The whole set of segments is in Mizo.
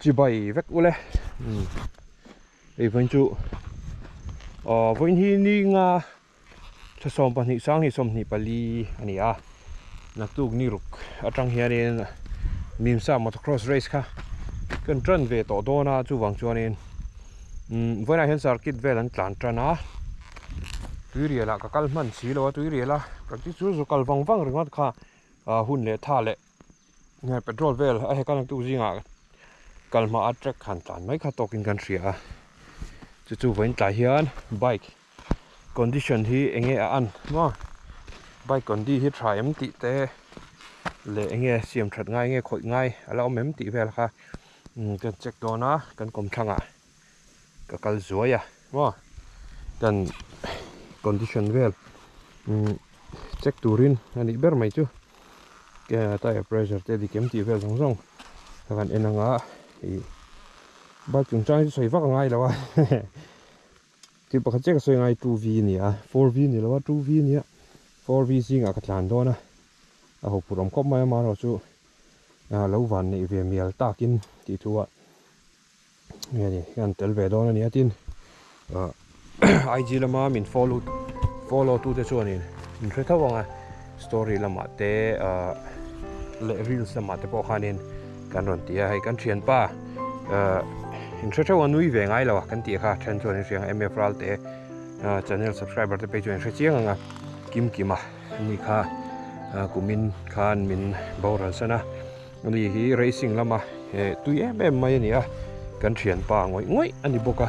Chibai vek ule hei vawiin chu aw vawiin hi ni nga thla 12 sang hnih 24 a ni a naktuk ni ruk atang hianin Mimsa motocross race kha kan tan ve tawh dawn a chuvang chuanin umm vawiinah hian circuit vel an tlan tan a tuirial ah ka kal hman si lo a tuirial a practice chu zu kal vang vang ringawt kha hun leh tha leh. Nge petrol vel a hek a naktuk zingah kal hma a track han tlan mai kha tawkin kan hria a chu chu vawiin tlai hian bike condition hi eng nge a an maw bike condi hi tha em tih te leh eng nge siam that ngai nge khawih ngai a la awm em tih vel kha kan check dawn a kan kawmthlangah ka kal zuai a maw kan condition vel check turin a nih ber mai chu tyre pressure te dik em tih vel zawng zawng ka kan en anga ih bike chungchang hi chu sawi vak a ngai lo a thil pakhat chiah ka sawi ngai 2v a ni a 4v a ni lo a 2v a nia 4v zingah ka tlan dawn a a ho phur awm khawp mai a amaherawhchu lo van neih ve mial takin tih thu ah. Nge ni hian tel ve dawn a nia tin ah IG lama min follow follow tu te chuanin min hre tho ang a story lamah te ah leh reels lamah te pawh khanin kan rawn ti a hei kan thianpa ah in hre theuh a nui ve ngai lo a kan tih kha then chuan in hria ang a MF Ralte ah channel subscriber te phei chuan in hre chiang ang a kim kim a ani kha ah kumin khan min boral san a. Ani hi racing lama eh tui em em mai a ni a, kan thianpa ngawih ngawih a ni bawk a,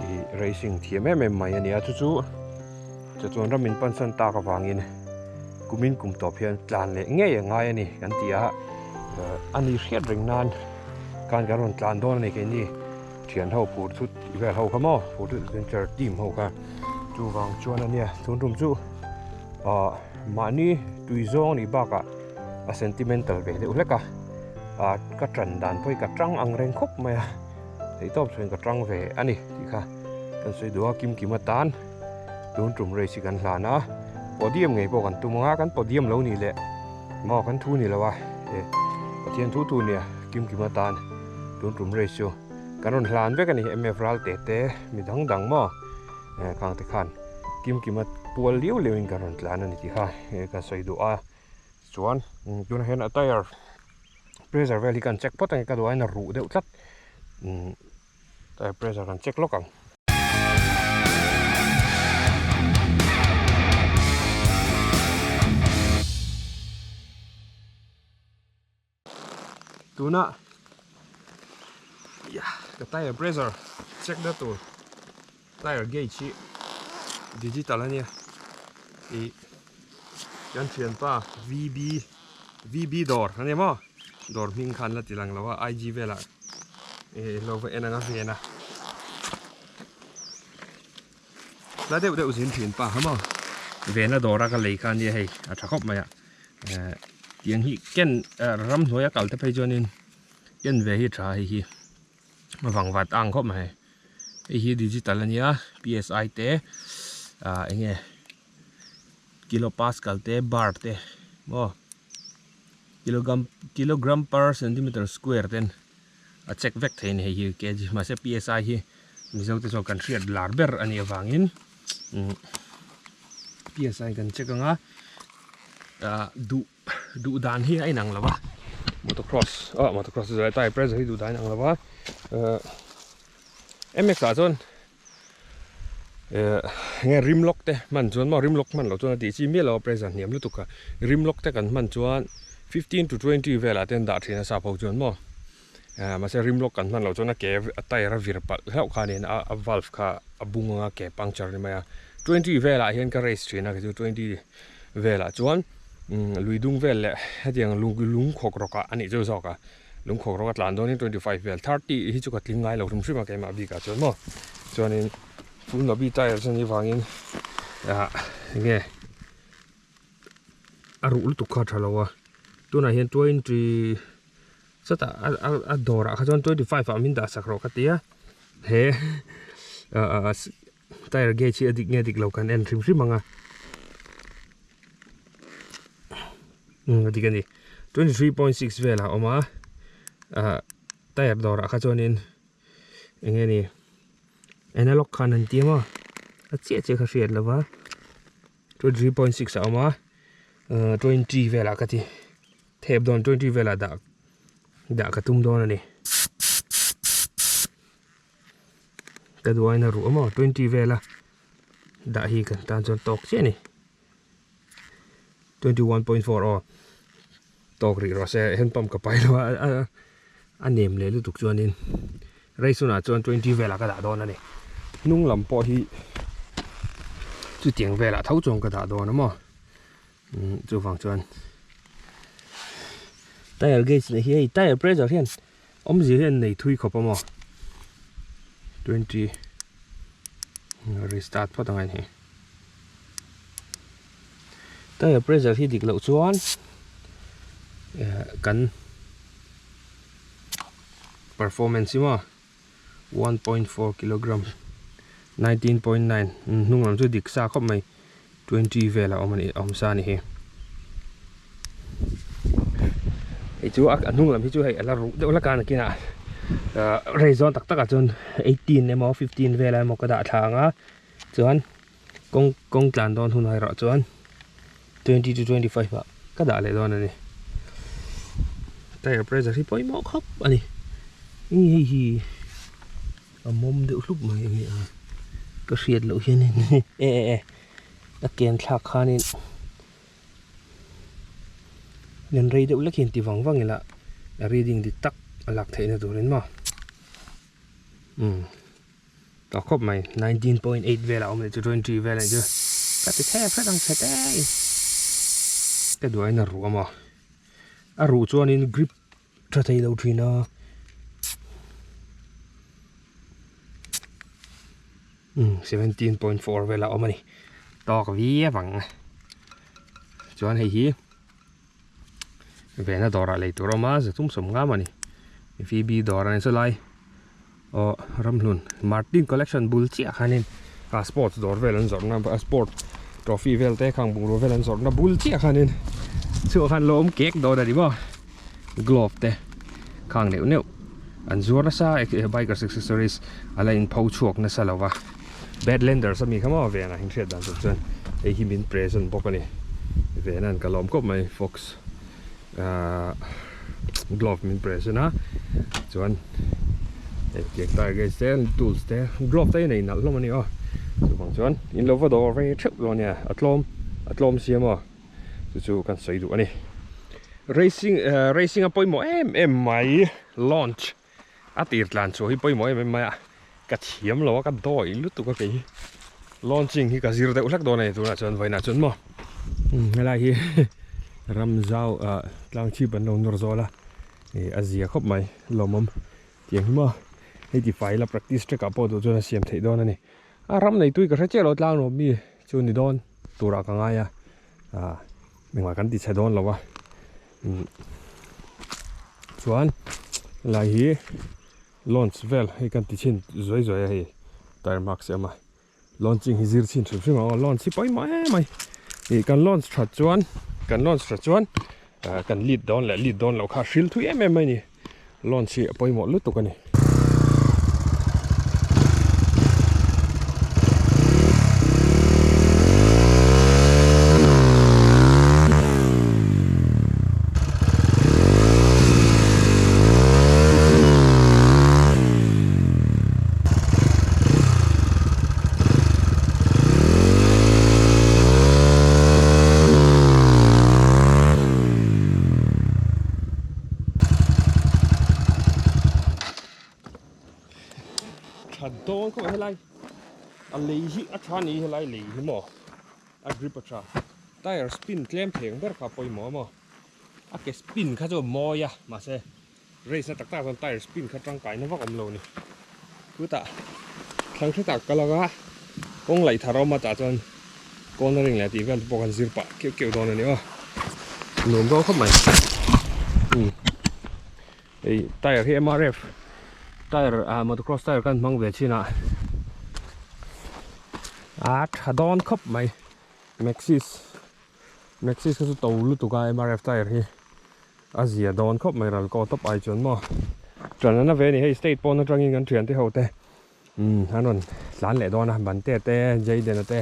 ih racing thiam em em mai a ni a, chu chu chatuan ram in pansan tak avangin kumin kum tawp hian tlan leh ngei a ngai a ni kan ti a, eh ani hriat reng nan khan kan rawn tlan dawn a ni keini thian ho phur thut vel ho kha maw phur thut adventure team ho kha chuvang chuan a nia tun tum chu ah mahni tui zawng a nih bakah. a sentimental ve deuh hlek a ah ka tan dan pawh hi ka tang ang reng khawp mai a theihtawp chuan ka tang ve a ni tih kha kan sawi duh a kim kim atan tun tum race hi kan hlan a podium ngei pawh kan tum ang a kan podium lo nih leh maw kan thu ni lo a e Pathian thu thu nia kim kim atan tun tum race chu kan rawn hlan vek a ni M_F ral te te mi dang dang maw khang te khan kim kim a pual liau liau in kan rawn tlan a ni tih kha kan sawi duh a. Chuan tunah hian a tyre pressure vel hi kan check phawt ang ka duh aiin a ruh deuh tlat tyre pressure kan check lawk ang. Tuna ka tyre pressure check na tur tyre gauge hi digital a nia ih kan thianpa VB VB dawr a nia maw dawr hming khan la ti lang lo a IG velah eh lo va en ang a ven a la deuh deuh zin thin pa kha maw vena dawra ka lei kha a nia hei a tha khawp mai a eh tiang hi ken ramhnuaia kal te phei chuanin ken ve hi tha hei hi vang vat ang khawp mai hei hi digital a nia P_S_I te ah eng nge kilo pascal te bar te maw kilogram kilogram per centimeter square ten a check vek thei a ni hei hi kg mahse P_S_I hi mizo te chuan kan hriat lar ber a nih avangin P_S_I kan check ang a ah duh duh dan hi a inang lo va motocross ah motocross chu tyre pressure hi duh dan a inang lo va eh M_X ah chuan eh enge rim lock te hman chuan maw rim lock hman loh chuan a tih chi miah lo a pressure hniam lutuk a rim lock te kan hman chuan 15 to 20 velah te an dah thin a sap ho chuan maw eh mahse rim lock kan hman loh chuan a ke a tyre a vir palh hlauh khanin a a valve kha a bung anga ke puncture ni mai a 20 velah hian ka race thin a kei chu 20 velah chuan lui dung vel leh hetiang lung lung khawk rawk ah a nih chu zawk a lung khawk rawk a tlan dawnin 25 vel 30 hi chu ka tling ngai lo hrim hrim a keimah bikah chuan maw chuanin full nabi tyre chu a nih vangin ah enge a ruh lutuk kha a tha lo a tunah hian 20 chutah a a a dawrah kha chuan 25 ah min dah sak rawh ka ti a he ah Tyre gauge hi a dik nge dik lo kan en hrim hrim ang a umm a dik a ni 23.6 velah a awm a ah Tyre dawrah kha chuanin eng nge ni analog khan an ti maw a chiah chiah kha hriat lova 23.6 a awm a 20 velah ka ti thep dawn 20 velah dah dah ka tum dawn a ni ka duain a ruh a maw 20 vela dah hi kan tan chuan tawk chiah a ni. 21.4 aw tawk rih rawh se hand pump ka pai lo a a nem leh lutuk chuanin race hunah chuan 20 velah ka dah dawn a ni hnung lam pawh hi chutiang velah tho chuan ka dah dawn a maw chuvang chuan tyre gauge leh hi hei tyre pressure hian awmzia hian nei thui khawp a maw 20 restart phawt ang a ni. Tyre pressure hi dik loh chuan kan performance hi maw 1.4 kilogram 19.9 hnung lam chu dik sa khawp mai 20 vel a awm a ni a awm sa a ni hi hei chu a hnung lam hi chu hei a la ruh deuh hlek a nakinah rei zawn tak takah chuan 18 emaw 15 vel emaw ka dah thla ang a chuan kawng kawng tlan dawn hunah erawh chuan 20 to 25 ah ka dah leh dawn a ni tyre pressure hi pawimawh khawp a ni hei hi a mawm deuh hlup mai a ni a ka hriat loh hian in e e e a ken thlak khanin len rei deuh lek hian ti vang vang ila a reading dik tak a lak theihna turin maw umm. Tawh khawp mai 19.8 velah awm leh chu 20 vel anih chu ka ti thep hret ang chhe te in ka duain a ruh a maw a ruh chuanin grip tha thei lo thin a umm 17.4 velah awm a ni tawk viau ang chuan hei hi vena dawrah lei tur a awm a zathum sawm ngam a ni vb dawr a ni chulai aw ramhlun Martin collection bul chiah khanin ah sports dawr vel an zawrhna a sport trophy vel te khang bungrua vel an zawrhna bul chiah khanin chhuah khan lo awm kek dawn a ni maw glove te khang neuh neuh an zuar nasa bikers accessories a la in pho chhuak nasa lo va Badlanders ami kha maw venah in hriat dan tur chuan hei hi min present bawk a ni venan ka lawm khawp mai fox ahh glove min present a chuan hetiang tyre gauge te tools te glove te hi nei nalh hlawm a ni aw chuvang chuan in lo va dawr ve theuh dawn nia a tlawm a tlawm siam aw chu chu kan sawi duh a ni racing ahh racing a pawimawh em em mai launch a tir tlan chhuah hi pawimawh em em mai a ka thiam lo a ka dawi lutuk a kei hi launching hi ka zir deuh hlek dawn a ni tunah chuan vawiinah chuan maw helai hi ramzau ah tlang chhip an lo nawr zawl a ih a zia khawp mai lawmawm tiang hi maw hei ti fai ila practice track ah pawh duh chuan a siam theih dawn a ni a ram nei tui ka hre chiah lo tlang nuam mi chu ni dawn turah ka ngai a ah engmah kan ti chhe dawn lo a. Chuan helai hi launch vel hei kan ti chhin zuai zuai a hei tyre mark siam a launching hi zir chhin hrim hrim ang aw launch hi pawimawh em mai ih kan launch that chuan kan launch that chuan ah kan lead dawn leh lead dawn loh kha a hril thui em em mai a ni launch hi a pawimawh lutuk a ni. Tha dawn khawp mai helai a lei hi a tha ni helai lei hi maw a grip a tha tyre spin tlem thei ang ber kha pawimawh a maw a ke spin kha chu a mawi a mahse race na tak tak chuan tyre spin kha tangkai na vak awm lo a ni chutah thlang hretah ka lang a kawng laih thar a awm a tah chuan cornering leh tih vel te pawh kan zir pah keuh keuh dawn a ni aw nuam dawn khawp mai umm hei tyre hi M_R_F tyre ah motocross tyre kan hmang ve chin a a tha dawn khawp mai Maxxis Maxxis kha chu to lutuk a M_R_F tyre hi. A zia dawn khawp mai ral kaw tawp ai chuan maw Ṭan an la ve a ni hei state pawn aṭangin kan ṭhiante ho te umm an rawn tlan leh dawn a Bante te Jayden-a te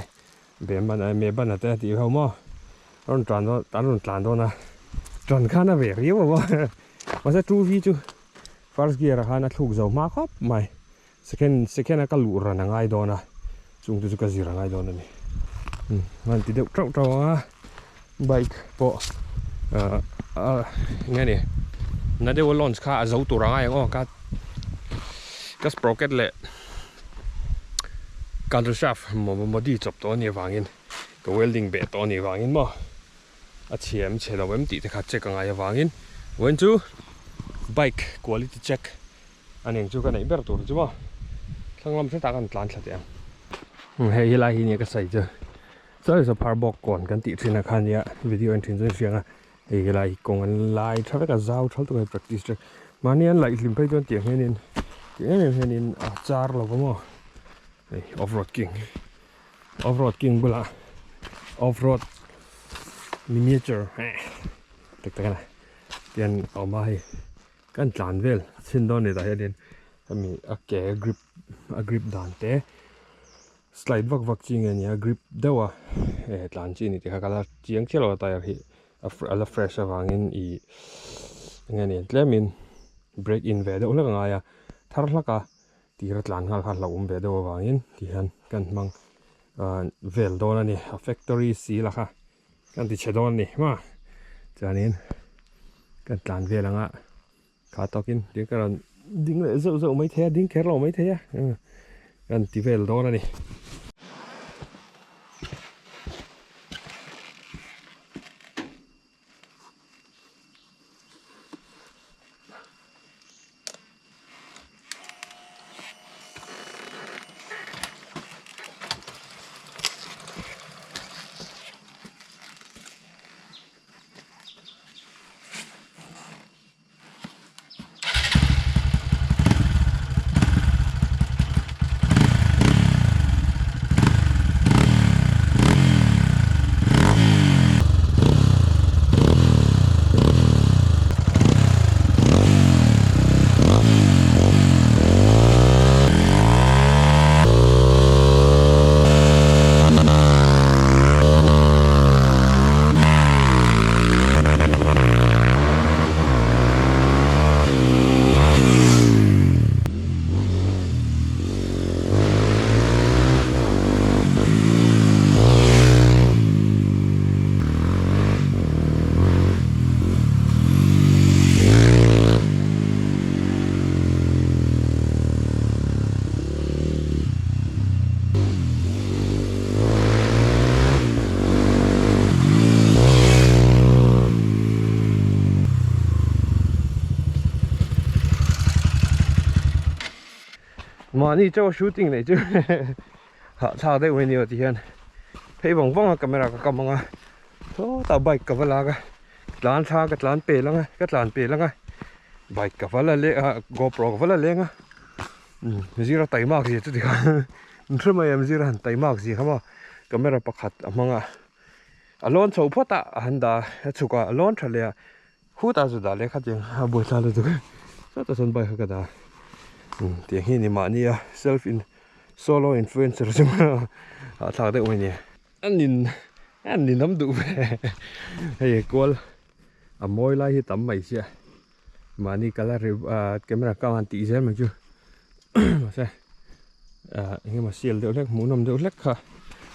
Beman Meban-a te tih ho maw an rawn tlan dawn an rawn tlan dawn a ṭan khan a ve riau a maw mahse two v chu first gear ah khan a thluk zo hma khawp mai second second a ka luh ran a ngai dawn a chung te chu ka zir a ngai dawn a ni umm an ti deuh tauh tauh ang a bike pawh ah ah eng nge ni na deuh a launch kha a zo tur a ngai ang aw ka ka sprocket leh counter shaft modi chawp tawh a nih avangin ka welding beh tawh a nih avangin maw a chhia em chhe lo em tih te kha check a ngai avangin vawiin chu bike quality check a ning chu ka neih ber tur chu maw thlang lam hretah khan tlan thla teh ang hei helai hi nia ka sawi chu chuan saphar bawk kawn kan tih thin a kha nia video en thin chu an hriang a hei helai hi kawng an lai tha vek a zau thal tuk a hei practice track mahni an laih hlim phei chuan tiang hianin tiang em em hianin a char lo va maw hei off road king off road king bulah off road miniature tak tak a tian a awm a hei. Kan tlan vel chhin dawn ni tah hianin hemi a ke grip a grip dan te slide vak vak chi nge nia grip deuh a eh tlan chi ni tih kha ka la chiang chiah lo a tyre hi a la fresh avangin ih eng nge ni tlemin break in ve deuh hlek a ngai a thar hlak a tira tlan nghal kha hlauhawm ve deuh avangin tihian kan hmang vel dawn a ni a factory seal a kha. Kan ti chhe dawn a ni hma chuanin kan tlan vel anga kha tawkin ding ka rawn ding leh zeuh zeuh mai thei a ding kher lo mai thei a kan ti vel dawn a ni. Mahni chaw shooting nei chu hahthlak deuh mai ni aw ti hian phei vang vang a camera ka kam ang a sawtah bike ka va lak a tlan thla ka tlan pel ang a ka tlan pel ang a bike ka va la leh a gopro ka va la leng a zira taimak zia chu tikhan an hre mai em zira han taimak zia kha maw camera pakhat a hmang a a lawn chho phawt a a han dah a chhuk a a lawn tha leh a Khutah chu dah leh kha tiang a buaithlak lutuk e sawtah chuan bike kha ka dah a tiang hi ni mahni a self in solo influencer chu hahthlak deuh mai a ni a nin a ninawm duh ve hei kual a mawi lai hi tam mai sia mahni kala ah camera ka han tih zel mai chu mahse ah eng emaw sial deuh hlek hmuhnawm deuh hlek kha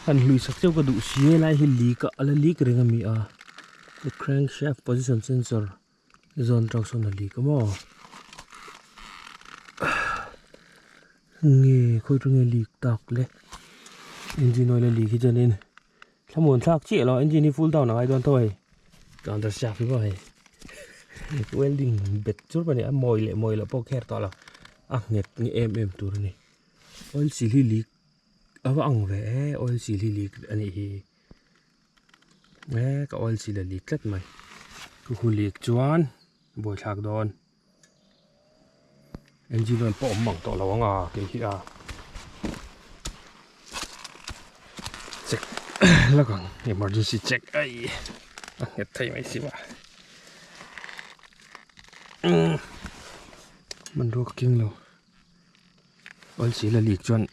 han hlui sak cheu ka duh si e lai hi leak a la leak reng a mi a. The crankshaft position sensor zawn tang sawn a leak a maw nge khawi chu nge leak tak le engine oil a leak hi chuanin thlamuan thlak chiah lo engine hi full down a ngai dawn tho hei counter shaft hi pawh hei welding bet chur pawh a ni a mawi leh mawi loh pawh kher tawh lo a nghet nge em em tur a ni oil seal hi leak a va ang ve e oil seal hi leak a nih hi. E ka oil seal a leak tlat mai chu hu leak chuan buaithlak dawn engine oil pawh awm mang tawh lo ang a kei hi a check lak ang emergency check ai a nghet thei mai si va. Hmanrua ka keng lo. Oil seal a leak chuan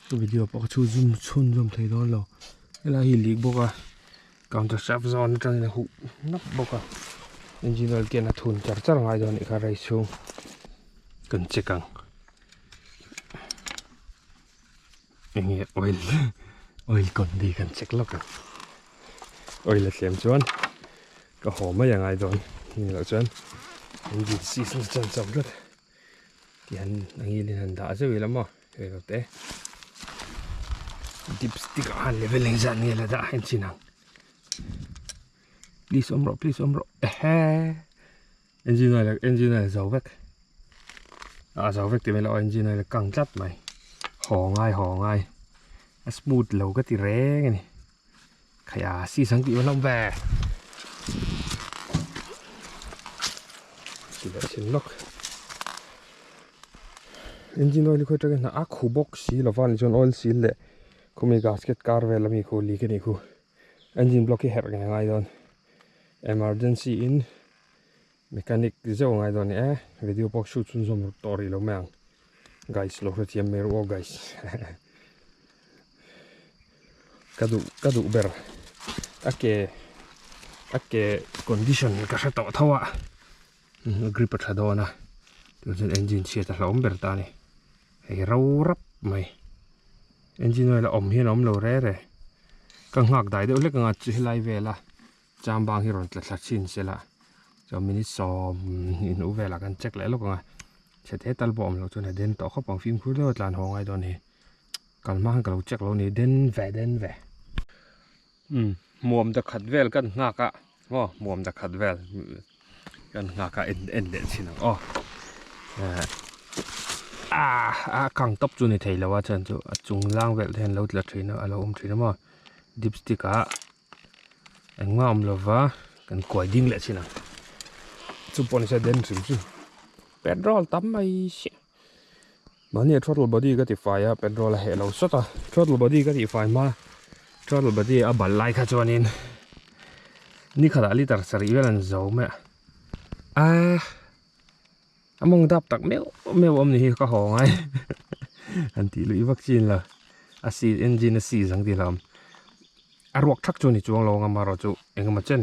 ka video pawh ka chhu zum chhun zawm thei dawn lo. Helai hi leak bawk a counter shaft zawn atangin a huh nap bawk a engine oil khian a thun char char ngai dawn anih kha rei chhung kan check ang. Enge oil oil condi kan check lawk ang. Oil a tlem chuan ka haw mai a ngai dawn ni loh chuan engine seize na chan chauh tlat. Tihian a ngilin han dah zeuh ila maw rei lo te. Dipstick ah khan level engzat nge la dah en chin ang. Please awm rawh please awm rawh ehe engine oil engine oil zo vek a zo vek tih mai lo engine oil a kang tlat mai haw ngai haw ngai a smooth lo ka ti reng a ni. Khaia si sang tih hlawm ve. Ti leh chin lawk. Engine oil khawi tangin a khu bawk si lova ni chuan oil seal leh khumi gasket kar vel ami khu leak a nih khu. Engine block hi herh nge ngai dawn. Emergency in mechanic zeuh a ngai dawn a ni e. Video pawh shoot chhunzawm tawh rih lo mai ang. Guys lo hrethiam mai ru aw guys. Ka duh ka duh ber a ke a ke condition ka hre tawh tho a grip a tha dawn a tun chuan engine chhiat a hlauhawm ber ta a ni hei ro rap mai engine oil a awm hian a awm lo re re ka nghak dai deuh hlek anga chu helai vela chambang hi rawn tla thla chhin sela chuan minute sawm hnuh velah kan check leh lawk ang a chhe te tal pawh awm loh chuan a den tawh khawp ang fimkhur deuh a tlan haw ngai dawn hi. Kal hma khan ka lo check lo ni den ve den ve. Umm muam da khat vel kan nghak a aw muam da khat vel kan nghak a en en leh thin ang aw ah a kang tawp chu ni thei lo a chuan chu a chung lang vel te hian lo tla thin a a lo awm thin a maw dipstick ah engmah awm lova kan kuai ding leh thin ang chu pawh ni se den hrim chu petrol tam mai si. Mahni a throttle body ka ti fai a petrol a heh lo sawt a throttle body ka tih fai hma throttle body a bal lai kha chuanin ni khatah liter sarih vel an zo mai a ah a mawng dap tak meuh meuh awm ni hi ka haw ngai han tih luih vak chin lo a si engine a si zang tih hlauhawm a ruak thak chu a ni chuang lo ang amaherawh chu engemaw chen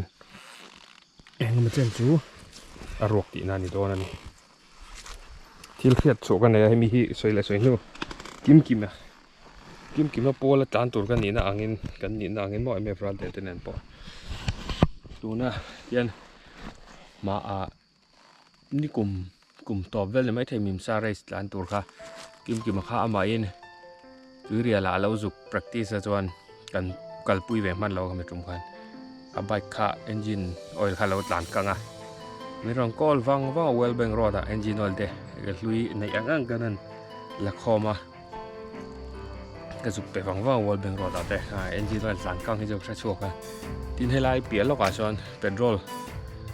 engemaw chen chu a ruak tihna a ni dawn a ni. Thil hriat chhuah ka nei a hemi hi sawi leh sawi hnu kim kim a kim kim a pawl a tlan tur ka nihna angin kan nihna angin maw em em ral te te nen pawh tuna hian hmaah ni kum kum tawp vel ni maithei mimsa race tlan tur kha kim kim a kha amahin tuirial ah a lo zuk practice a chuan kan kalpui ve hman lo a khami tum khan a bike kha engine oil kha a lo tlan kang a min rawn call vang vang a world bank road ah engine oil te ka hlui neih ang ang kan han la khawm a ka zuk pe vang vang a world bank road ah te ah engine oil tlan kang hi chu ka hre chhuak a tin helai piah lawkah chuan petrol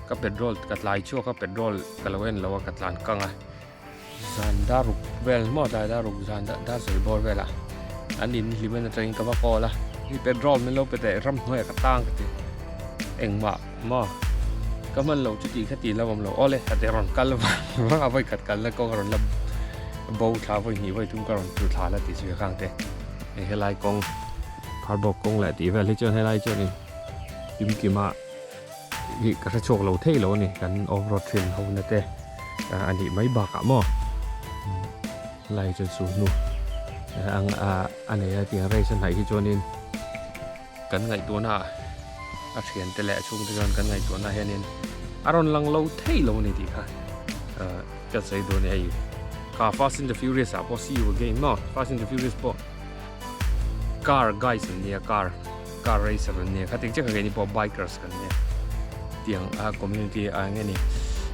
ka petrol ka tlai chhuak a petrol ka lo en lo a ka tlan kang a. Zan dar ruk vel maw tlai dar ruk zan dar sawi bawr velah an in hlim en atangin ka va call a hei petrol min lo pe teh ramhnuaiah ka tang ka ti engmah maw ka hman loh chu tih kha tih lam awm lo awle a te rawn kal vang a vawi khat kalna kawng a rawn la bo thla vawi hnih vawi thum ka rawn tlu thla la tih chu khang te hei helai kawng pharbawk kawng leh tih vel hi chuan helai chuanin kimkima. Ih ka hre chhuak lo thei lo a ni kan off road thin ho na te a nih mai bakah maw lai chuan su hnu ang a nei a tiang race a hnaih hi chuanin kan ngaihtuahna ah a thiante leh a chhungte chuan kan ngaihtuahna hianin a rawn lang lo thei lo a ni tih kha ka sawi dawn a ni hei kha fast and the furious ah pawh see you again maw fast and the furious pawh car guys an nia car. Car racer an nia khating chiah kha keini pawh bikers kan nia tiang a community a eng nge ni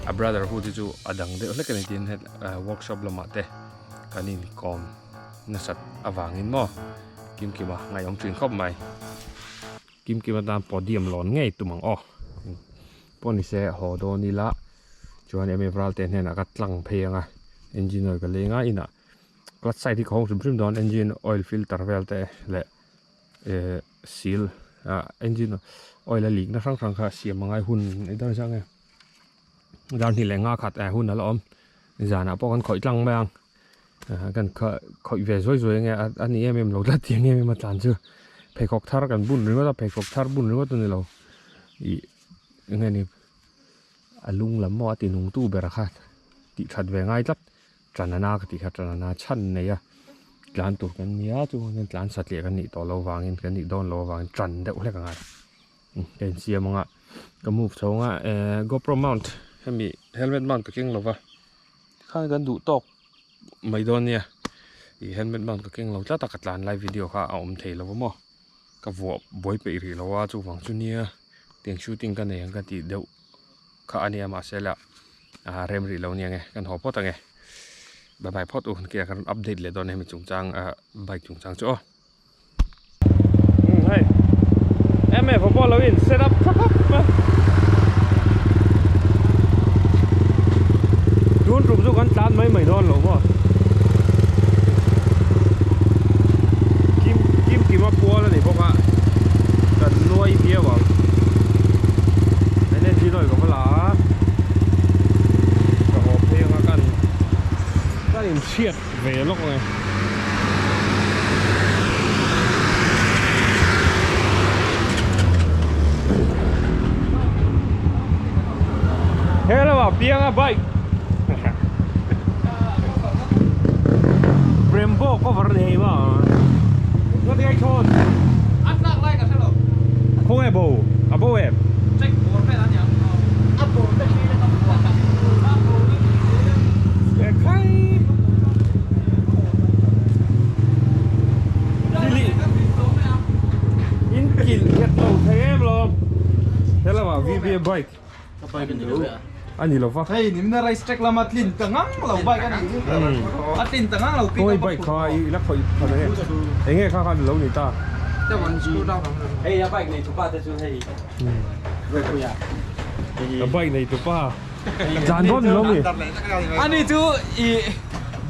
a brotherhood hi chu a dang deuh hlek a ni tin het workshop lamah te kan inkawm nasat avangin maw kimkima ngaihawm thin khawp mai kimkima tan podium lawn ngei tum ang aw pawh ni se haw dawn ila chuan em em ral te hnenah ka tlang phei ang a engine oil ka leng a inah clutch side hi ka hawng hrim hrim dawn engine oil filter vel te leh. Eh seal ah engine oil a leak na hrang hrang kha siam a ngai hun i dar zang e dar hnih leh nga khat eh hun a la awm Zanah pawh kan khawih tlang mai ang. Kan khawih ve zuai zuai ange a ni em em lo tlat tiang em em a tlan chu. Pheikhawk thar kan bun ringawt a, pheikhawk thar bun ringawt a ni lo. Ih enge ni a lung lam maw a ti nung tu ber kha tih that ve ngai tlat. Tanana ka tih kha tanana chhan nei a tlan tur kan nia chuan tlan satliah kan nih tawh loh vangin kan nih dawn loh avangin tan deuh hlek a ngai. Ka insiam anga ka move chho anga ehh gopro mount hemi helmet mount ka keng lova tikhan kan duh tawk mai dawn nia ih helmet mount ka keng lo tlat a ka tlan lai video kha a awm thei lova maw ka vuah buai peih rih lo a chuvang chu nia tiang shooting ka nei ang ka tih deuh kha a nia mahse lah ah rem rih lo nia nge kan haw phawt ange bye bye phawt u ke ah kan rawn update leh dawn a hemi chungchang ah bike chungchang chu aw. Hei em em pawh lo in set up tha khawp mai tun tum chu kan tlan mai mai dawn lo maw kim kim kim a pual a ni bawk a kan nuai viau ang energy nawi ka va la a ka haw phei anga kan kan inchhiat ve lawk ang e. Hello a piang a bike. Brembo cover ni hei ma. Nga ti ai thon. An tlak lai ka hrelo. Khaw nge bo? A bo em? Check bawr vel a niang. A bawr te hi a bawr. In kilh nghet lo thei em lo helamah VBA bike a ni lo va hei nimna race track lama tlin ta ngang lo bike a ni a tlin ta ngang lo khawi bike kha i la khawih phan enge enge kha khan lo ni ta hei a bike nei tupa te chu hei a bike nei tupa Zan dawn ni lo mi? Ani chu i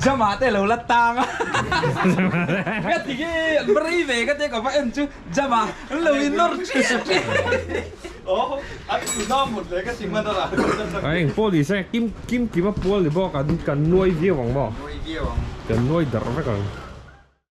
jama te lo la tang a. Ka ti khi rei ve ka tia ka va en chu jama an lo in nawr chiah chiah. Oh, an tu na mut le ka ti hman a la. A eng pawh ni se kim kim kim a pual ni bawk an kan nuai viau ang maw? Nuai viau ang. Kan nuai darh vek ang.